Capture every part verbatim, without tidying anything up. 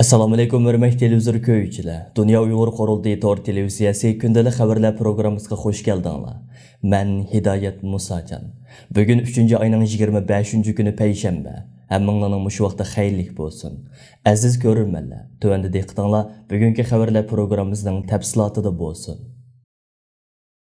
ئەسسالامۇئەلەيكۇم، ھۆرمەتلىك تېلېۋىزور كۆرگۈچىلەر. دۇنيا ئۇيغۇر قۇرۇلتىيى تور تېلېۋىزىيەسى كۈندىلىك خەۋەرلەر پروگراممىسىغا خۇش كەلدىڭلار. مەن ھىدايەت مۇساجان. بۈگۈن ئۈچىنچى ئاينىڭ يىگىرمە بەشىنچى كۈنى، پەيشەنبە. ھەممىڭلارنىڭ مۇشۇ ۋاقتى خەيرلىك بولسۇن. ئەزىز كۆرۈرمەنلەر، تۆۋەندە دىققىتىڭلار بۈگۈنكى خەۋەرلەر پروگراممىسىنىڭ تەپسىلاتىدا بولسۇن.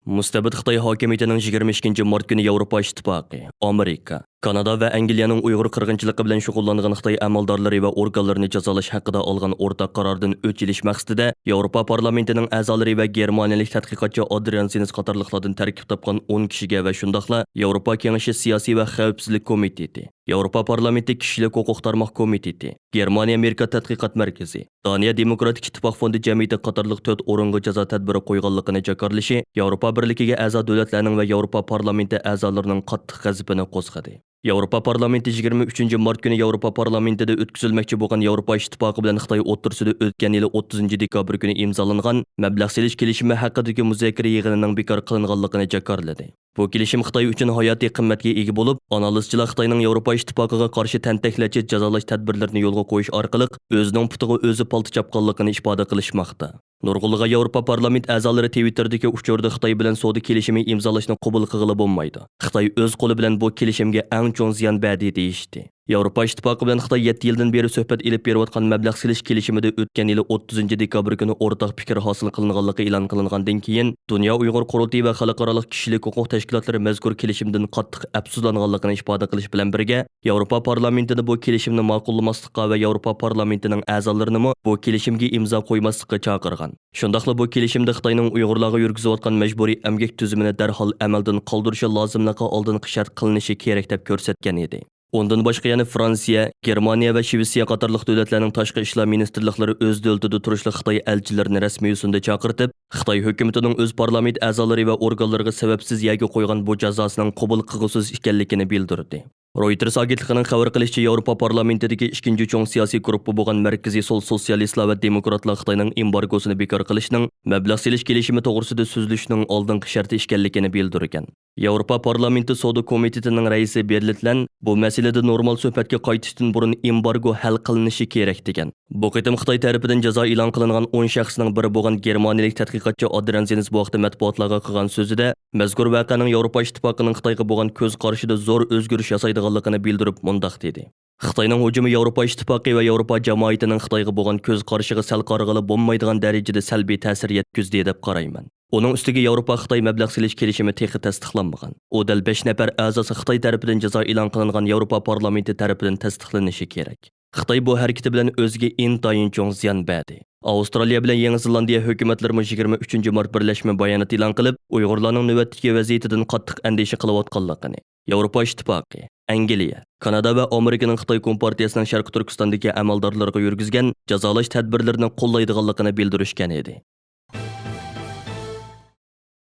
مۇستەبىت خىتاي ھاكىمىيىتىنىڭ يىگىرمە ئىككىنچى مارت كۈنى ياۋروپا ئىتتىپاقى، ئامېرىكا، كانادا ۋە ئەنگلىيەنىڭ ئۇيغۇر قىرغىنچىلىقى بىلەن شۇغۇللانغان خىتاي ئەمەلدارلىرى ۋە ئورگانلىرىنى جازالاش ھەققىدە ئالغان ئورتاق قاراردىن ئۆچ ئېلىش مەقسىتىدە، ياۋروپا پارلامېنتىنىڭ ئەزالىرى ۋە گېرمانىيەلىك تەتقىقاتچى ئادرىيان زېنس قاتارلىقلاردىن تەركىب تاپقان ئون كىشىگە ۋە شۇنداقلا ياۋروپا كېڭىشى سىياسىي ۋە خەۋپسىزلىك كومىتېتى، ياۋروپا پارلامېنتى كىشىلىك ھوقۇق تارماق كومىتېتى، گېرمانىيە ئامېرىكا تەتقىقات مەركىزى، دانىيە دېموكراتىك ئىتتىپاق فوندى جەمئىيىتى قاتارلىق تۆت ئورۇنغا جازا تەدبىرى قويغانلىقىنى جاكارلىشى ياۋروپا بىرلىكىگە ئەزا دۆلەتلەرنىڭ ۋە ياۋروپا پارلامېنتى ئەزالىرىنىڭ قاتتىق غەزىپىنى قوزغىدى. ياۋروپا پارلامېنتى يىگىرمە ئۈچىنچى مارت كۈنى ياۋروپا پارلامېنتىدا ئۆتكۈزۈلمەكچى بولغان ياۋروپا ئىتتىپاقى بىلەن خىتاي ئوتتۇرىسىدا ئۆتكەن يىلى ئوتتۇزىنچى دېكابىر كۈنى ئىمزالانغان مەبلەغ سېلىش كېلىشىمى ھەققىدىكى مۇزاكىرە يىغىنىنىڭ بىكار قىلىنغانلىقىنى جاكارلىدى. بۇ كېلىشىم خىتاي ئۈچۈن ھاياتىي قىممەتكە ئىگە بولۇپ، ئانالىزچىلار خىتاينىڭ ياۋروپا ئىتتىپاقىغا قارشى تەنتەكلەرچە جازالاش تەدبىرلىرىنى يولغا قويۇش ئارقىلىق ئۆزىنىڭ پۇتىغا ئۆزى پالتا چاپقانلىقىنى ئىپادە قىلىشماقتا. نۇرغۇنلىغان ياۋروپا پارلامېنت ئەزالىرى تىۋىتتېردىكى ئۇچۇردا خىتاي بىلەن سودا كېلىشىمى ئىمزالاشنى قوبۇل قىلغىلى بولمايدۇ. خىتاي ئۆز قولى بىلەن بۇ كېلىشىمگە ئەڭ چوڭ زىيان بەردى دېيىشتى. ياۋروپا ئىتتىپاقى بىلەن خىتاي يەتتە يىلدىن بېرى سۆھبەت ئېلىپ بېرىۋاتقان مەبلەغ سېلىش كېلىشىمىدە ئۆتكەن يىلى ئوتتۇزىنچى دېكابىر كۈنى ئورتاق پىكىر ھاسىل قىلىنغانلىقى ئېلان قىلىنغاندىن كېيىن، دۇنيا ئۇيغۇر قۇرۇلتىيى ۋە خەلقئارالىق كىشىلىك ھوقۇق تەشكىلاتلىرى مەزكۇر كېلىشىمدىن قاتتىق ئەپسۇسلانغانلىقىنى ئىپادە قىلىش بىلەن بىرگە، ياۋروپا پارلامېنتىنى بۇ كېلىشىمنى ماقۇللىماسلىققا ۋە ياۋروپا پارلامېنتىنىڭ ئەزالىرىنىمۇ بۇ كېلىشىمگە ئىمزا قويماسلىققا چاقىرغان. شۇنداقلا بۇ كېلىشىمدە خىتاينىڭ ئۇيغۇرلارغا يۈرگۈزۈۋاتقان مەجبۇرىي ئەمگەك تۈزۈمىنى دەرھال ئەمەلدىن قالدۇرۇشى لازىملىقى ئالدىنقى شەرت قىلىنىشى كېرەك دەپ كۆرسەتكەن ئىدى. ئۇندىن باشقا يەنە فرانسىيە، گېرمانىيە ۋە شىۋېتسىيە قاتارلىق دۆلەتلەرنىڭ تاشقى ئىشلار مىنىستىرلىقلىرى ئۆز دۆلىتىدە تۇرۇشلۇق خىتاي ئەلچىلىرىنى رەسمىي يۈزىنى چاقىرتىپ، خىتاي ھۆكۈمىتىنىڭ ئۆز پارلامېنت ئەزالىرى ۋە ئورگانلىرىغا سەۋەبسىز يەرگە قويغان بۇ جازاسىنىڭ قوبۇل قىلغۇسىز ئىكەنلىكىنى بىلدۈردى. رويتېرس ئاگېنتلىقىنىڭ خەۋەر قىلىشىچە، ياۋروپا پارلامېنتىدىكى ئىككىنچى چوڭ سىياسىي گۇرۇپپا بولغان مەركىزىي سول سوتسىيالىستلار ۋە دېموكراتلار خىتاينىڭ ئېمبارگوسىنى بىكار قىلىشنىڭ مەبلەغ سېلىش كېلىشىمى توغرىسىدا سۈزۈلۈشنىڭ ئالدىنقى شەرتى ئىكەنلىكىنى بىلدۈرگەن. ياۋروپا پارلامېنتى سودا كومىتېتىنىڭ رەئىسى بېرلىتلەن بۇ مەسىلىدە نورمال سۆھبەتكە قايتىشتىن بۇرۇن ئېمبارگو ھەل قىلىنىشى كېرەك دېگەن. بۇ قېتىم خىتاي تەرىپىدىن جازا ئېلان قىلىنغان ئون شەخسنىڭ بىرى بولغان گېرمانىيەلىك تەتقىقاتچى ئادرىان زېنس بۇ ھەقتە مەتبۇئاتلارغا قىلغان سۆزىدە، مەزكۇر ۋەقەنىڭ ياۋروپا ئىتتىپاقىنىڭ خىتايغا بولغان كۆز قارىشىدا زور ئۆزگىرىش ياسايدىغانلىقىنى بىلدۈرۈپ مۇنداق دېدى: «خىتاينىڭ ھۇجۇمى ياۋروپا ئىتتىپاقى ۋە ياۋروپا جامائىتىنىڭ خىتايغا بولغان كۆز قارىشىغا سەل قارىغىلى بولمايدىغان دەرىجىدە سەلبىي تەسىر يەتكۈزدى دەپ قارايمەن. ئۇنىڭ ئۈستىگە ياۋروپا خىتاي مەبلەغ سېلىش كېلىشىمى تېخى تەستىقلانمىغان. ئۇ دەل بەش نەپەر ئەزاسى خىتاي تەرىپىدىن جازا ئېلان قىلىنغان ياۋروپا پارلامېنتى تەرىپىدىن تەستىقلىنىشى كېرەك.» خىتاي بۇ ھەرىكىتى بىلەن ئۆزىگە ئىنتايىن چوڭ زىيان بەردى. ئاۋسترالىيە بىلەن يېڭى زېلاندىيە ھۆكۈمەتلىرىمۇ يىگىرمە ئۈچىنچى مارت بىرلەشمە بايانات ئېلان قىلىپ، ئۇيغۇرلارنىڭ نۆۋەتتىكى ۋەزىيىتىدىن قاتتىق ئەندىشە قىلىۋاتقانلىقىنى، ياۋروپا ئىتتىپاقى، ئەنگلىيە، كانادا ۋە ئامېرىكىنىڭ خىتاي كومپارتىيەسىنىڭ شەرقىي تۈركىستاندىكى ئەمەلدارلىرىغا يۈرگۈزگەن جازالاش تەدبىرلىرىنى قوللايدىغانلىقىنى بىلدۈرۈشكەن ئىدى.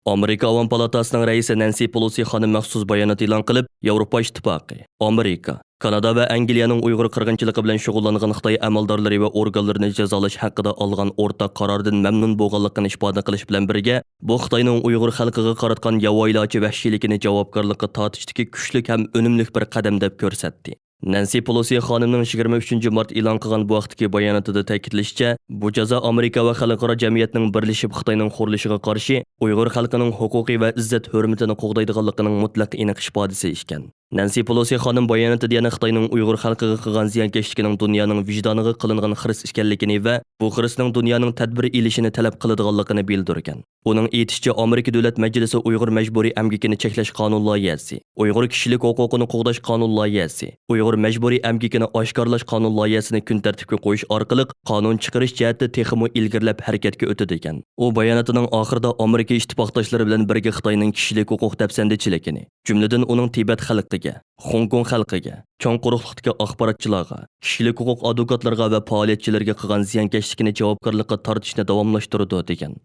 ئامېرىكا ئاۋام پالاتاسىنىڭ رەئىسى نەنسى پېلوسى خانىم مەخسۇس بايانات ئېلان قىلىپ، ياۋروپا ئىتتىپاقى، ئامېرىكا، كانادا ۋە ئەنگلىيەنىڭ ئۇيغۇر قىرغىنچىلىقى بىلەن شۇغۇللانغان خىتاي ئەمەلدارلىرى ۋە ئورگانلىرىنى جازالاش ھەققىدە ئالغان ئورتاق قاراردىن مەمنۇن بولغانلىقىنى ئىپادە قىلىش بىلەن بىرگە، بۇ خىتاينىڭ ئۇيغۇر خەلقىگە قاراتقان ياۋايىلارچە ۋەھشىيلىكىنى جاۋابكارلىققا تارتىشتىكى كۈچلۈك ھەم ئۈنۈملۈك بىر قەدەم دەپ كۆرسەتتى. نەنسى پېلوسى خانىمنىڭ يىگىرمە ئۈچىنچى مارت ئېلان قىلغان بۇ ھەقتىكى باياناتىدا تەكىتلىشىچە، بۇ جازا ئامېرىكا ۋە خەلقئارا جەمئىيەتنىڭ بىرلىشىپ خىتاينىڭ خورلىشىغا قارشى ئۇيغۇر خەلقىنىڭ ھوقۇقى ۋە ئىززەت-ھۆرمىتىنى قوغدايدىغانلىقىنىڭ مۇتلەق ئېنىق ئىپادىسى ئىكەن. نەنسى پېلوسى خانىم باياناتىدا يەنە خىتاينىڭ ئۇيغۇر خەلقىگە قىلغان زىيانكەشلىكىنىڭ دۇنيانىڭ ۋىجدانىغا قىلىنغان خىرىس ئىكەنلىكىنى ۋە بۇ خىرىسنىڭ دۇنيانىڭ تەدبىر ئېلىشىنى تەلەپ قىلىدىغانلىقىنى بىلدۈرگەن. ئۇنىڭ ئېيتىشىچە، ئامېرىكا دۆلەت مەجلىسى ئۇيغۇر مەجبۇرىي ئەمگىكىنى چەكلەش قانۇن لايىھەسى، ئۇيغۇر كىشىلىك ھوقۇقىنى قوغداش قانۇن لايىھەسى، ئۇيغۇر مەجبۇرىي ئەمگىكىنى ئاشكارىلاش قانۇن لايىھەسىنى كۈن تەرتىپكە قويۇش ئارقىلىق قانۇن چىقىرىش جەھەتتە تېخىمۇ ئىلگىرىلەپ ھەرىكەتكە ئۆتىدىكەن. ئۇ باياناتىنىڭ ئاخىرىدا ئامېرىكا ئىتتىپاقداشلىرى بىلەن بىرگە خىتاينىڭ كىشىلىك ھوقۇق دەپسەندىچىلىكىنى، جۈملىدىن ئۇنىڭ تىبەت خەلقىگە، خوڭكوڭ خەلقىگە، چوڭ قۇرۇقلۇقتىكى ئاخباراتچىلارغا، كىشىلىك ھوقۇق ئادۋوكاتلىرىغا ۋە پائالىيەتچىلەرگە قىلغان زىيانكەشلىكىنى جاۋابكارلىققا تارتىشنى داۋاملاشتۇرىدۇ، دېگەن.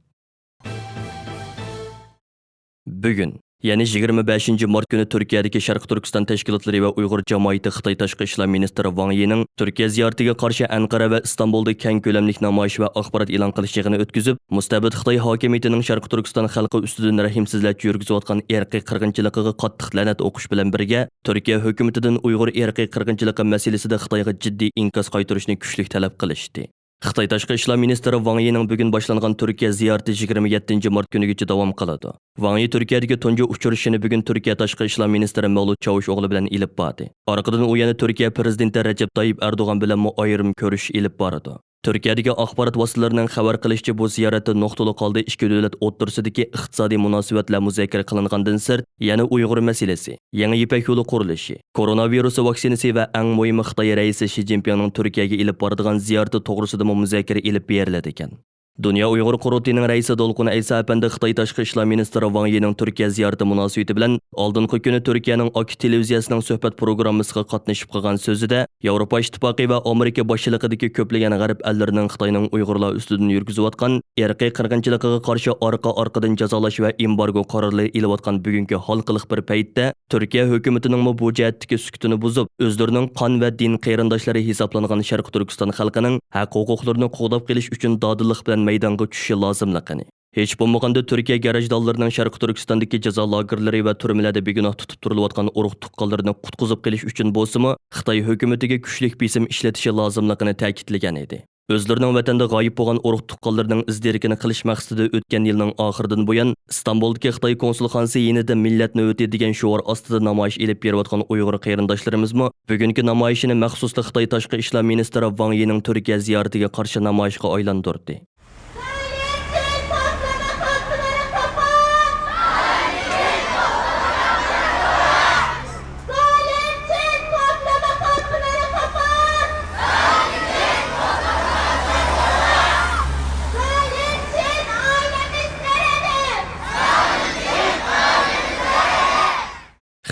بۈگۈن، يەنى يىگىرمە بەشىنچى مارت كۈنى تۈركىيەدىكى شەرقىي تۈركىستان تەشكىلاتلىرى ۋە ئۇيغۇر جامائىتى خىتاي تاشقى ئىشلار مىنىستىرى ۋاڭ يىنىڭ تۈركىيە زىيارىتىگە قارشى ئەنقەرە ۋە ئىستانبۇلدا كەڭ كۆلەملىك نامايىش ۋە ئاخبارات ئېلان قىلىش يىغىنى ئۆتكۈزۈپ، مۇستەبىت خىتاي ھاكىمىيىتىنىڭ شەرقىي تۈركىستان خەلقى ئۈستىدىن رەھىمسىزلەرچە يۈرگۈزۈۋاتقان ئىرقىي قىرغىنچىلىقىغا قاتتىق لەنەت ئوقۇش بىلەن بىرگە، تۈركىيە ھۆكۈمىتىدىن ئۇيغۇر ئىرقىي قىرغىنچىلىقى مەسىلىسىدە خىتايغا جىددىي ئىنكاس قايتۇرۇشنى كۈچلۈك تەلەپ قىلىشتى. خىتاي تاشقى ئىشلار مىنىستىرى ۋاڭ يىنىڭ بۈگۈن باشلانغان تۈركىيە زىيارىتى يىگىرمە يەتتىنچى مارت كۈنىگىچە داۋام قىلىدۇ. ۋاڭ يى تۈركىيەدىكى تۇنجى ئۇچرىشىشىنى بۈگۈن تۈركىيە تاشقى ئىشلار مىنىستىرى مەۋلۇت چاۋۇشئوغلى بىلەن ئېلىپ باردى. ئارقىدىن ئۇ يەنە تۈركىيە پىرېزىدېنتى رەجەپ تايىپ ئەردوغان بىلەنمۇ ئايرىم كۆرۈشۈش ئېلىپ بارىدۇ. تۈركىيەدىكى ئاخبارات ۋاسىتىلىرىنىڭ خەۋەر قىلىشىچە، بۇ زىيارەتتە نۇقتىلىق ھالدا ئىككى دۆلەت ئوتتۇرىسىدىكى ئىقتىسادىي مۇناسىۋەتلەر مۇزاكىرە قىلىنغاندىن سىرت، يەنە ئۇيغۇر مەسىلىسى، يېڭى يىپەك يولى قۇرۇلۇشى، كوروناۋىرۇس ۋاكسىنىسى ۋە ئەڭ مۇھىمى خىتاي رەئىسى شى جىنپىڭنىڭ تۈركىيەگە ئېلىپ بارىدىغان زىيارىتى توغرىسىدىمۇ مۇزاكىرە ئېلىپ بېرىلىدىكەن. دۇنيا ئۇيغۇر قۇرۇلتىيىنىڭ رەئىسى دولقۇن ئەيسا ئەپەندى خىتاي تاشقى ئىشلار مىنىستىرى ۋاڭ يىنىڭ تۈركىيە زىيارىتى مۇناسىۋىتى بىلەن ئالدىنقى كۈنى تۈركىيەنىڭ ئاكا تېلېۋىزىيەسىنىڭ سۆھبەت پروگراممىسىغا قاتنىشىپ قىلغان سۆزىدە، ياۋروپا ئىتتىپاقى ۋە ئامېرىكا باشچىلىقىدىكى كۆپلىگەن غەرب ئەللىرىنىڭ خىتاينىڭ ئۇيغۇرلار ئۈستىدىن يۈرگۈزۈۋاتقان ئىرقىي قىرغىنچىلىقىغا قارشى ئارقا-ئارقىدىن جازالاش ۋە ئېمبارگو قارارلىرى ئېلىۋاتقان بۈگۈنكى ھالقىلىق بىر پەيتتە، تۈركىيە ھۆكۈمىتىنىڭمۇ بۇ جەھەتتىكى سۈكۈتىنى بۇزۇپ، ئۆزلىرىنىڭ قان ۋە دىن قېرىنداشلىرى ھېسابلانغان شەرقىي تۈركىستان خەلقىنىڭ ھەق-ھوقۇقلىرىنى قوغداپ قېلىش ئۈچۈن دادىللىق بىلەن مەيدانغا چۈشۈشى لازىملىقىنى، ھېچ بولمىغاندا تۈركىيە گەرەجدانلىرىنىڭ شەرقىي تۈركىستاندىكى جازا لاگېرلىرى ۋە تۈرمىلەردە بىگۇناھ تۇتۇپ تۇرۇلۇۋاتقان ئۇرۇق-تۇغقانلىرىنى قۇتقۇزۇپ قېلىش ئۈچۈن بولسىمۇ، خىتاي ھۆكۈمىتىگە كۈچلۈك بېسىم ئىشلىتىشى لازىملىقىنى تەكىتلىگەن ئىدى. ئۆزلىرىنىڭ ۋەتەندە غايىب بولغان ئۇرۇق-تۇغقانلىرىنىڭ ئىز-دېرىكىنى قىلىش مەقسىتىدە ئۆتكەن يىلنىڭ ئاخىرىدىن بۇيان، ئىستانبۇلدىكى خىتاي كونسۇلخانىسى يېنىدا مىللەت نۆۋىتى دېگەن شوئار ئاستىدا نامايىش ئېلىپ بېرىۋاتقان ئۇيغۇر قېرىنداشلىرىمىزمۇ بۈگۈنكى نامايىشىنى مەخسۇسلا خىتاي تاشقى ئىشلار مىنىستىرى ۋاڭ يىنىڭ تۈركىيە زىيارىتىگە قارشى نامايىشقا ئايلاندۇردى.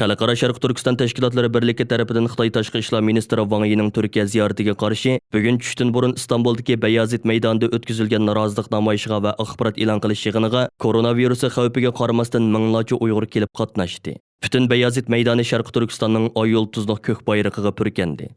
خەلقئارا شەرقىي تۈركىستان تەشكىلاتلىرى بىرلىكى تەرىپىدىن خىتاي تاشقى ئىشلار مىنىستىرى ۋاڭ يىنىڭ تۈركىيە زىيارىتىگە قارشى بۈگۈن چۈشتىن بۇرۇن ئىستانبۇلدىكى بەيازىت مەيدانىدا ئۆتكۈزۈلگەن نارازىلىق نامايىشىغا ۋە ئاخبارات ئېلان قىلىش يىغىنىغا كوروناۋىرۇسى خەۋپىگە قارىماستىن مىڭلارچە ئۇيغۇر كېلىپ قاتناشتى. پۈتۈن بەيازىت مەيدانى شەرقىي تۈركىستاننىڭ ئاي يۇلتۇزلۇق كۆك بايرىقىغا پۈركەندى.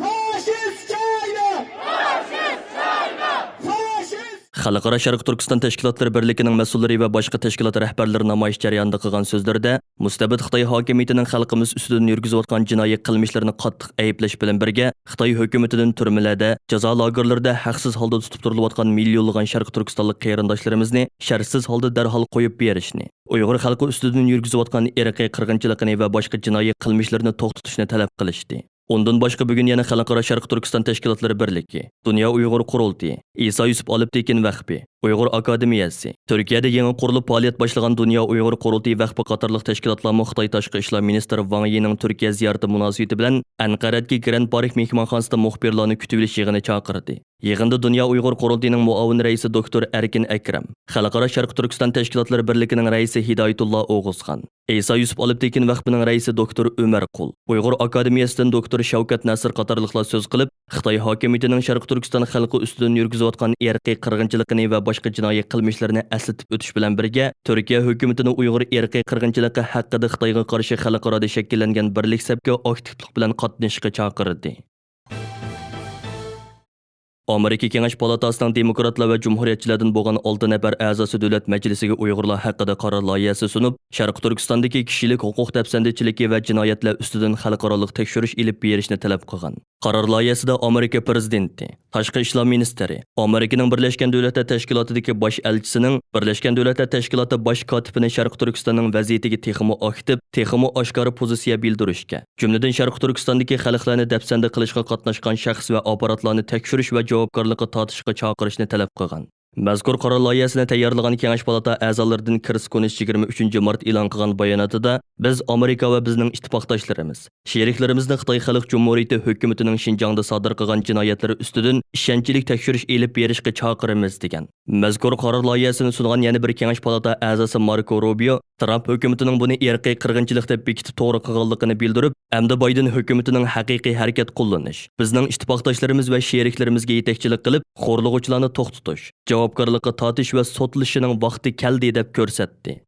فاشىست چايناق! فاشىست چايناق! فاشىست! خەلقئارا شەرقىي تۈركىستان تەشكىلاتلىرى بىرلىكىنىڭ مەسئۇللىرى ۋە باشقا تەشكىلات رەھبەرلىرى نامايىش جەريانىدا قىلغان سۆزلىرىدە، مۇستەبىت خىتاي ھاكىمىيىتىنىڭ خەلقىمىز ئۈستىدىن يۈرگۈزۈۋاتقان جىنايى قىلمىشلىرىنى قاتتىق ئەيىبلەش بىلەن بىرگە، خىتاي ھۆكۈمىتىدىن تۈرمىلەردە، جازا لاگېرلىرىدا ھەقسىز ھالدا تۇتۇپ تۇرۇلۇۋاتقان مىليونلىغان شەرقىي تۈركىستانلىق قېرىنداشلىرىمىزنى شەرتسىز ھالدا دەرھال قويۇپ بېرىشنى، ئۇيغۇر خەلقى ئۈستىدىن يۈرگۈزۈۋاتقان ئىرقىي قىرغىنچىلىقىنى ۋە باشقا جىنايى قىلمىشلىرىنى توختىتىشنى تەلەپ قىلىشتى. ئۇندىن باشقا، بۈگۈن يەنە خەلقئارا شەرقىي تۈركىستان تەشكىلاتلىرى بىرلىكى، دۇنيا ئۇيغۇر قۇرۇلتىيى، ئىسا يۈسۈپ ئالپتېكىن ۋەقپى، ئۇيغۇر ئاكادېمىيەسى، تۈركىيەدە يېڭى قۇرۇلۇپ پائالىيەت باشلىغان دۇنيا ئۇيغۇر قۇرۇلتىيى ۋەقپى قاتارلىق تەشكىلاتلارمۇ خىتاي تاشقى ئىشلار مىنىستىرى ۋاڭ يىنىڭ تۈركىيە زىيارىتى مۇناسىۋىتى بىلەن ئەنقەرەدىكى گراند پارك مېھمانخانىسىدا مۇخبىرلارنى كۈتۈۋېلىش يىغىنى چاقىردى. يىغىندا دۇنيا ئۇيغۇر قۇرۇلتىيىنىڭ مۇئاۋىن رەئىسى دوكتور ئەركىن ئەكرەم، خەلقئارا شەرقىي تۈركىستان تەشكىلاتلىرى بىرلىكىنىڭ رەئىسى ھىدايەتۇللا ئوغۇزخان، ئىسا يۈسۈپ ئالپتېكىن ۋەقپىنىڭ رەئىسى دوكتور ئۆمەر قۇل، ئۇيغۇر ئاكادېمىيەسىدىن دوكتور شەۋكەت ناسىر قاتارلىقلار سۆز قىلىپ، خىتاي ھاكىمىيىتىنىڭ شەرقىي تۈركىستان خەلقى ئۈستىدىن يۈرگۈزۈۋاتقان ئىرقىي قىرغىنچىلىقىنى ۋە باشقا جىنايى قىلمىشلىرىنى ئەسلىتىپ ئۆتۈش بىلەن بىرگە، تۈركىيە ھۆكۈمىتىنى ئۇيغۇر ئىرقىي قىرغىنچىلىقى ھەققىدە خىتايغا قارشى خەلقئارادا شەكىللەنگەن بىرلىك سەپكە ئاكتىپلىق بىلەن قاتنىشىشقا چاقىردى. ئامېرىكا كېڭەش پالاتاسىنىڭ دېموكراتلار ۋە جۇمھۇرىيەتچىلەردىن بولغان ئالتە نەپەر ئەزاسى دۆلەت مەجلىسىگە ئۇيغۇرلار ھەققىدە قارار لايىھەسى سۇنۇپ، شەرقىي تۈركىستاندىكى كىشىلىك ھوقۇق دەپسەندىچىلىكى ۋە جىنايەتلەر ئۈستىدىن خەلقئارالىق تەكشۈرۈش ئېلىپ بېرىشنى تەلەپ قىلغان. قارار لايىھەسىدە ئامېرىكا پىرېزىدېنتى، تاشقى ئىشلار مىنىستىرى، ئامېرىكىنىڭ بىرلەشكەن دۆلەتلەر تەشكىلاتىدىكى باش ئەلچىسىنىڭ، بىرلەشكەن دۆلەتلەر تەشكىلاتى باش كاتىپىنى شەرقىي تۈركىستاننىڭ ۋەزىيىتىگە تېخىمۇ ئاكتىپ، تېخىمۇ ئاشكارا پوزىتسىيە بىلدۈرۈشكە، جۈملىدىن شەرقىي تۈركىستاندىكى خەلقلەرنى دەپسەندە قىلىشقا قاتناشقان شەخس ۋە ئاپپاراتلارنى تەكشۈرۈش ۋە جاۋابكارلىققا تارتىشقا چاقىرىشنى تەلەپ قىلغان. مەزكۇر قارار لايىھەسىنى تەييارلىغان كېڭەش پالاتا ئەزالىرىدىن كىرس كونىش يىگىرمە ئۈچىنچى مارت ئېلان قىلغان باياناتىدا، بىز ئامېرىكا ۋە بىزنىڭ ئىتتىپاقداشلىرىمىز، شېرىكلىرىمىزنى خىتاي خەلق جۇمھۇرىيىتى ھۆكۈمىتىنىڭ شىنجاڭدا سادىر قىلغان جىنايەتلىرى ئۈستىدىن ئىشەنچلىك تەكشۈرۈش ئېلىپ بېرىشقا چاقىرىمىز، دېگەن. مەزكۇر قارار لايىھەسىنى سۇنغان يەنە بىر كېڭەش پالاتا ئەزاسى ماركو روبىيو ترامپ ھۆكۈمىتىنىڭ بۇنى ئىرقىي قىرغىنچىلىق دەپ بېكىتىپ توغرا قىلغانلىقىنى بىلدۈرۈپ، ئەمدى بايدېن ھۆكۈمىتىنىڭ ھەقىقىي ھەرىكەت قوللىنىش، بىزنىڭ ئىتتىپاقداشلىرىمىز ۋە شېرىكلىرىمىزگە يېتەكچىلىك قىلىپ، خورلىغۇچىلارنى توختىتىش، جاۋابكارلىققا تارتىش ۋە سوتلىشىشنىڭ ۋاقتى كەلدى، دەپ كۆرسەتتى.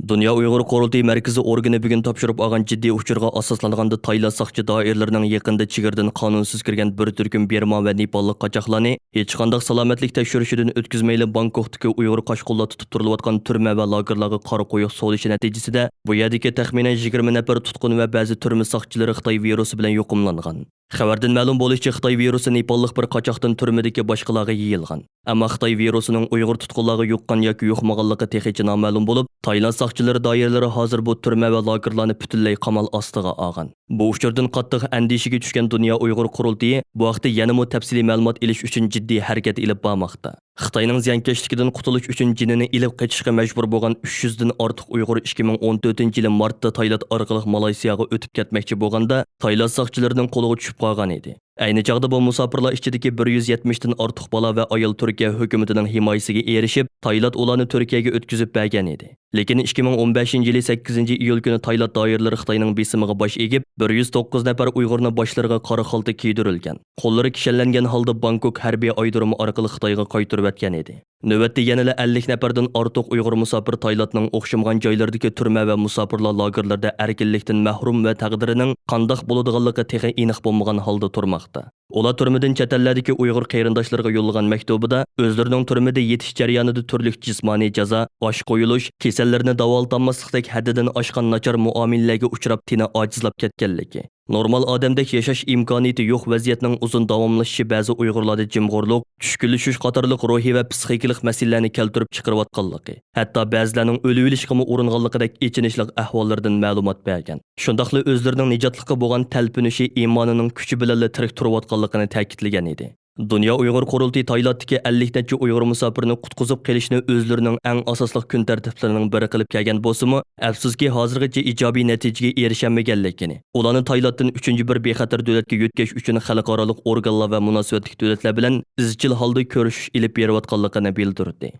دۇنيا ئۇيغۇر قۇرۇلتىيى مەركىزىي ئورگىنى بۈگۈن تاپشۇرۇپ ئالغان جىددىي ئۇچۇرغا ئاساسلانغاندا، تايلاند ساقچى دائىرىلىرىنىڭ يېقىندا چېگرىدىن قانۇنسىز كىرگەن بىر تۈركۈم بىرما ۋە نېپاللىق قاچاقلارنى ھېچقانداق سالامەتلىك تەكشۈرۈشىدىن ئۆتكۈزمەيلا، بانكوكتىكى ئۇيغۇر قاچقۇنلار تۇتۇپ تۇرۇلۇۋاتقان تۈرمە ۋە لاگېرلارغا قارا قويۇق سولىشى نەتىجىسىدە، بۇ يەردىكى تەخمىنەن يىگىرمە نەپەر تۇتقۇن ۋە بەزى تۈرمە ساقچىلىرى خىتاي ۋىرۇسى بىلەن يۇقۇملانغان. خەۋەردىن مەلۇم بولۇشىچە، خىتاي ۋىرۇسى نېپاللىق بىر قاچاقتىن تۈرمىدىكى باشقىلارغا يېيىلغان. ئەمما خىتاي ۋىرۇسىنىڭ ئۇيغۇر تۇتقۇنلارغا يۇققان ياكى يۇقمىغانلىقى تېخىچە نامەلۇم بولۇپ، تايلاند ساقچىلىرى دائىرىلىرى ھازىر بۇ تۈرمە ۋە لاگېرلارنى پۈتۈنلەي قامال ئاستىغا ئالغان. بۇ ئۇچۇردىن قاتتىق ئەندىشىگە چۈشكەن دۇنيا ئۇيغۇر قۇرۇلتىيى بۇ ھەقتە يەنىمۇ تەپسىلىي مەلۇمات ئېلىش ئۈچۈن جىددىي ھەرىكەت ئېلىپ بارماقتا. خىتاينىڭ زىيانكەشلىكىدىن قۇتۇلۇش ئۈچۈن جېنىنى ئېلىپ قېچىشقا مەجبۇر بولغان ئۈچ يۈزدىن ئارتۇق ئۇيغۇر ئىككى مىڭ ئون تۆتىنچى يىلى مارتتا تايلاند ئارقىلىق مالايسىياغا ئۆتۈپ كەتمەكچى بولغاندا، تايلاند ساقچىلىرىنىڭ قولىغا چۈشۈپ قالغان ئىدى. ئەينى چاغدا بۇ مۇساپىرلار ئىچىدىكى بىر يۈز يەتمىشتىن ئارتۇق بالا ۋە ئايال تۈركىيە ھۆكۈمىتىنىڭ ھىمايىسىگە ئېرىشىپ، تايلاند ئۇلارنى تۈركىيەگە ئۆتكۈزۈپ بەرگەن ئىدى. لېكىن ئىككى مىڭ ئون بەشىنچى يىلى سەككىزىنچى ئىيۇل كۈنى تايلاند دائىرىلىرى خىتاينىڭ بېسىمىغا باش ئېگىپ، بىر يۈز توققۇز نەپەر ئۇيغۇرنى باشلىرىغا قارا خالتا كىيدۈرۈلگەن، قوللىرى كىشەنلەنگەن ھالدا بانكوك ھەربىي ئايرودرومى ئارقىلىق خىتايغا قايتۇرۇۋەتكەن ئىدى. نۆۋەتتە يەنىلا ئەللىك نەپەردىن ئارتۇق ئۇيغۇر مۇساپىر تايلاندنىڭ ئوخشىمىغان جايلىرىدىكى تۈرمە ۋە مۇساپىرلار لاگېرلىرىدا ئەركىنلىكتىن مەھرۇم ۋە تەقدىرىنىڭ قانداق بولىدىغانلىقى تېخى ئېنىق بولمىغان ھالدا تۇرماقتا. ئۇلار تۈرمىدىن چەت ئەللەردىكى ئۇيغۇر قېرىنداشلىرىغا يوللىغان مەكتۇبىدا ئۆزلىرىنىڭ تۈرمىدە يېتىش جەريانىدا تۈرلۈك جىسمانىي جازا، ئاچ قويۇلۇش، كېسەللىرىنى داۋالىتالماسلىقتەك ھەددىدىن ئاشقان ناچار مۇئامىلىلەرگە ئۇچراپ تېنى ئاجىزلاپ كەتكەنلىكى، نورمال ئادەمدەك ياشاش ئىمكانىيىتى يوق ۋەزىيەتنىڭ ئۇزۇن داۋاملىشىشى بەزى ئۇيغۇرلاردا جىمغۇرلۇق، چۈشكۈنلىشىش قاتارلىق روھىي ۋە پسىخىكىلىق مەسىلىلەرنى كەلتۈرۈپ چىقىرىۋاتقانلىقى، ھەتتا بەزىلەرنىڭ ئۆلۈۋېلىشقىمۇ ئۇرۇنغانلىقىدەك ئېچىنىشلىق ئەھۋاللىرىدىن مەلۇمات بەرگەن. شۇنداقلا ئۆزلىرىنىڭ نىجاتلىققا بولغان تەلپۈنۈشى ئىمانىنىڭ كۈچى بىلەنلا تىرىك تۇرۇۋاتقانلىقىنى تەكىتلىگەن ئىدى. دۇنيا ئۇيغۇر قۇرۇلتىيى تايلاندتىكى ئەللىك نەچچە ئۇيغۇر مۇساپىرنى قۇتقۇزۇپ قېلىشنى ئۆزلىرىنىڭ ئەڭ ئاساسلىق كۈن تەرتىپلىرىنىڭ بىرى قىلىپ كەلگەن بولسىمۇ، ئەپسۇسكى، ھازىرغىچە ئىجابىي نەتىجىگە ئېرىشەلمىگەنلىكىنى، ئۇلارنى تايلاندتىن ئۈچىنچى بىر بىخەتەر دۆلەتكە يۆتكەش ئۈچۈن خەلقئارالىق ئورگانلار ۋە مۇناسىۋەتلىك دۆلەتلەر بىلەن ئىزچىل ھالدا كۆرۈشۈش ئېلىپ بېرىۋاتقانلىقىنى بىلدۈردى.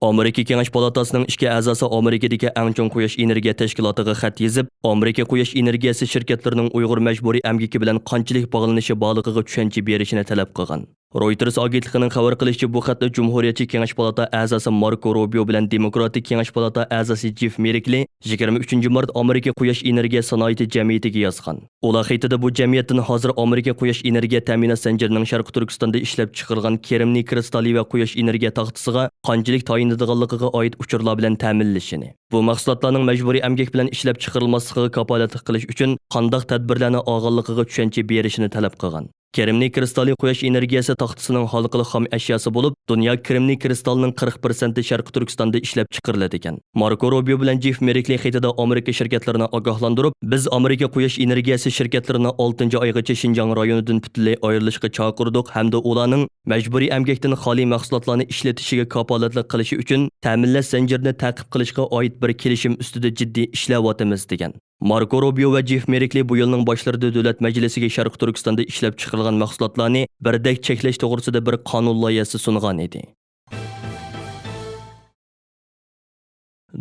ئامېرىكا كېڭەش پالاتاسىنىڭ ئىككى ئەزاسى ئامېرىكىدىكى ئەڭ چوڭ قۇياش ئېنېرگىيە تەشكىلاتىغا خەت يېزىپ، ئامېرىكا قۇياش ئېنېرگىيەسى شىركەتلىرىنىڭ ئۇيغۇر مەجبۇرىي ئەمگىكى بىلەن قانچىلىك باغلىنىشى بارلىقىغا چۈشەنچە بېرىشىنى تەلەپ قىلغان. رويتېرس ئاگېنتلىقىنىڭ خەۋەر قىلىشىچە، بۇ خەتنى جۇمھۇرىيەتچى كېڭەش پالاتا ئەزاسى ماركو روبىيو بىلەن دېموكراتىك كېڭەش پالاتا ئەزاسى جېف مېركلى يىگىرمە ئۈچىنچى مارت ئامېرىكا قۇياش ئېنېرگىيە سانائىتى جەمئىيىتىگە يازغان. ئۇلار خېتىدە بۇ جەمئىيەتتىن ھازىر ئامېرىكا قۇياش ئېنېرگىيە تەمىنات زەنجىرىنىڭ شەرقىي تۈركىستاندا ئىشلەپ چىقىرىلغان كرېمنىي كرىستاللى ۋە قۇياش ئېنېرگىيە تاختىسىغا قانچىلىك تايىنىدىغانلىقىغا ئائىت ئۇچۇرلار بىلەن تەمىنلىشىنى، بۇ مەھسۇلاتلارنىڭ مەجبۇرىي ئەمگەك بىلەن ئىشلەپ چىقىرىلماسلىقىغا كاپالەتلىك قىلىش ئۈچۈن قانداق تەدبىرلەرنى ئالغانلىقىغا چۈشەنچە بېرىشىنى تەلەپ قىلغان. كرېمنىي كرىستاللى قۇياش ئېنېرگىيەسى تاختىسىنىڭ ھالقىلىق خام ئەشياسى بولۇپ، دۇنيا كرېمنىي كرىستاللىنىڭ قىرىق پىرسەنتى شەرقىي تۈركىستاندا ئىشلەپ چىقىرىلىدىكەن. ماركو روبىيو بىلەن جېف مېركلى خېتىدە ئامېرىكا شىركەتلىرىنى ئاگاھلاندۇرۇپ، بىز ئامېرىكا قۇياش ئېنېرگىيەسى شىركەتلىرىنى ئالتىنچى ئايغىچە شىنجاڭ رايونىدىن پۈتۈنلەي ئايرىلىشقا چاقىردۇق ھەمدە ئۇلارنىڭ مەجبۇرىي ئەمگەكتىن خالىي مەھسۇلاتلارنى ئىشلىتىشىگە كاپالەتلىك قىلىشى ئۈچۈن تەمىنلەش زەنجىرىنى تەقىب قىلىشقا ئائىت بىر كېلىشىم ئۈستىدە جىددىي ئىشلەۋاتىمىز، دېگەن. ماركو روبىيو ۋە جېف مېركلى بۇ يىلنىڭ باشلىرىدا دۆلەت مەجلىسىگە شەرقىي تۈركىستاندا ئىشلەپ چىقىرىلغان مەھسۇلاتلارنى بىردەك چەكلەش توغرىسىدا بىر قانۇن لايىھەسى سۇنغان ئىدى.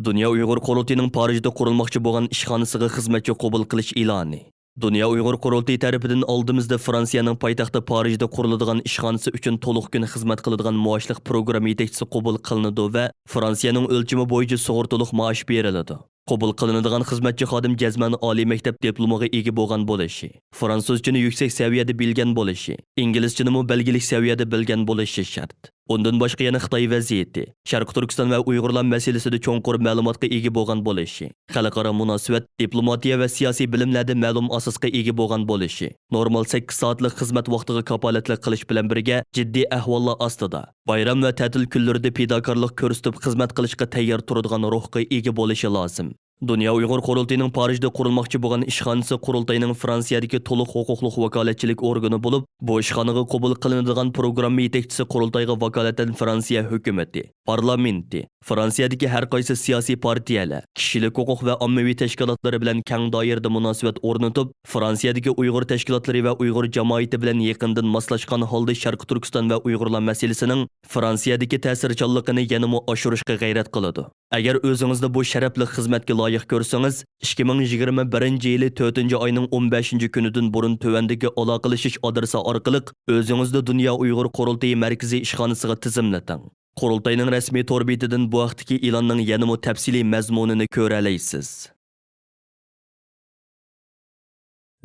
دۇنيا ئۇيغۇر قۇرۇلتىيىنىڭ پارىژدا قۇرۇلماقچى بولغان ئىشخانىسىغا خىزمەتچى قوبۇل قىلىش ئېلانى. دۇنيا ئۇيغۇر قۇرۇلتىيى تەرىپىدىن ئالدىمىزدا فرانسىيەنىڭ پايتەختى پارىژدا قۇرۇلىدىغان ئىشخانىسى ئۈچۈن تولۇق كۈن خىزمەت قىلىدىغان مۇئاشلىق پروگرامما يېتەكچىسى قوبۇل قىلىنىدۇ ۋە فرانسىيەنىڭ ئۆلچىمى بويىچە سۇغۇرتىلىق مائاش بېرىلىدۇ. قوبۇل قىلىنىدىغان خىزمەتچى خادىم جەزمەن ئالىي مەكتەپ دىپلومىغا ئىگە بولغان بولۇشى، فرانسۇزچىنى يۈكسەك سەۋىيەدە بىلگەن بولۇشى، ئىنگلىزچىنىمۇ بەلگىلىك سەۋىيەدە بىلگەن بولۇشى شەرت. ئۇندىن باشقا يەنە خىتاي ۋەزىيىتى، شەرقىي تۈركىستان ۋە ئۇيغۇرلار مەسىلىسىدە چوڭقۇر مەلۇماتقا ئىگە بولغان بولۇشى، خەلقئارا مۇناسىۋەت، دىپلوماتىيە ۋە سىياسىي بىلىملەردە مەلۇم ئاساسقا ئىگە بولغان بولۇشى، نورمال سەككىز سائەتلىك خىزمەت ۋاقتىغا كاپالەتلىك قىلىش بىلەن بىرگە، جىددىي ئەھۋاللار ئاستىدا، بايرام ۋە تەتىل كۈنلىرىدە پىداكارلىق كۆرسىتىپ خىزمەت قىلىشقا تەييار تۇرىدىغان روھقا ئىگە بولۇشى لازىم. دۇنيا ئۇيغۇر قۇرۇلتىيىنىڭ پارىژدا قۇرۇلماقچى بولغان ئىشخانىسى قۇرۇلتاينىڭ فرانسىيەدىكى تولۇق ھوقۇقلۇق ۋاكالەتچىلىك ئورگىنى بولۇپ، بۇ ئىشخانىغا قوبۇل قىلىنىدىغان پروگرامما يېتەكچىسى قۇرۇلتايغا ۋاكالىتەن فرانسىيە ھۆكۈمىتى، پارلامېنتى، فرانسىيەدىكى ھەر قايسى سىياسىي پارتىيەلەر، كىشىلىك ھوقۇق ۋە ئاممىۋى تەشكىلاتلىرى بىلەن كەڭ دائىرىدە مۇناسىۋەت ئورنىتىپ، فرانسىيەدىكى ئۇيغۇر تەشكىلاتلىرى ۋە ئۇيغۇر جامائىتى بىلەن يېقىندىن ماسلاشقان ھالدا شەرقىي تۈركىستان ۋە ئۇيغۇرلار مەسىلىسىنىڭ فرانسىيەدىكى تەسىرچانلىقىنى يەنىمۇ ئاشۇرۇشقا غەيرەت قىلىدۇ. ئەگەر ئۆزىڭىزنى بۇ شەرەپلىك خىزمەتكە لايىق كۆرسىڭىز، ئىككى مىڭ يىگىرمە بىرىنچى يىلى تۆتىنچى ئاينىڭ ئون بەشىنچى كۈنىدىن بۇرۇن تۆۋەندىكى ئالاقىلىشىش ئادرېسى ئارقىلىق ئۆزىڭىزنى دۇنيا ئۇيغۇر قۇرۇلتىيى مەركىزىي ئىشخانىسىغا تىزىملىتىڭ. قۇرۇلتاينىڭ رەسمىي تور بېتىدىن بۇ ھەقتىكى ئېلاننىڭ يەنىمۇ تەپسىلىي مەزمۇنىنى كۆرەلەيسىز.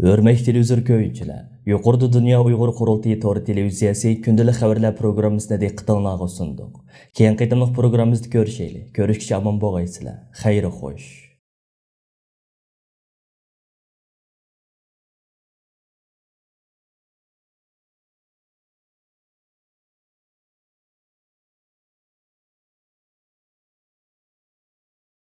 ھۆرمەتلىك تېلېۋىزور كۆرگۈچىلەر، يۇقىرىدا دۇنيا ئۇيغۇر قۇرۇلتىيى تور تېلېۋىزىيەسى كۈندىلىك خەۋەرلەر پروگراممىسىنى دىققىتىڭلارغا سۇندۇق. كېيىنكى قېتىملىق پروگراممىمىزدا كۆرۈشەيلى. كۆرۈشكىچە ئامان بولغايسىلەر. خەير خوش.